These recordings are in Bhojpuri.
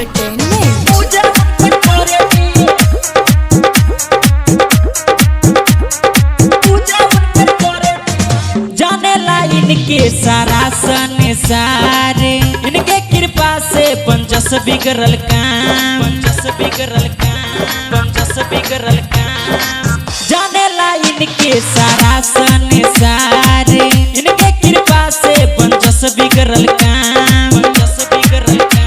Entertainment. पूजा उनकर करेनी। पूजा उनकर करेनी। जाने ला इनके सारा संसार, इनके कृपा से पंचस बिगड़ल काम, पंचस बिगड़ल काम, पंचस बिगड़ल काम। जाने ला इनके सारा संसार, इनके कृपा से पंचस बिगड़ल काम, पंचस बिगड़ल काम।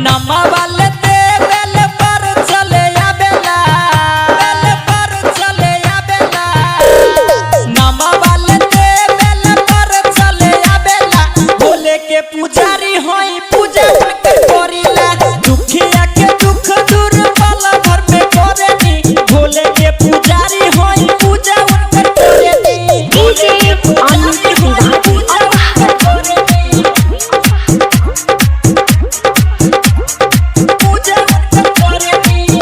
नमा वाले ते बेल पर चले आबेला, बेल पर चले आबेला। नमा वाले ते बेल पर चले आबेला। भोले के पुजारी होई पूजा उनकर करीला, दुखिया के दुख दूर पल भर में करेनी। भोले के पुजारी होई पूजा उनकर करेनी। DJ Amit Tiwari. पूजा उनकर करेनी। पूजा उनकर करेनी।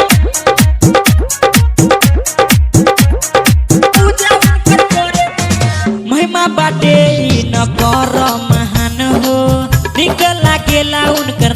पूजा उनकर करेनी। महिमा बाटे ई न कर महान हो, निक लागेला उनकर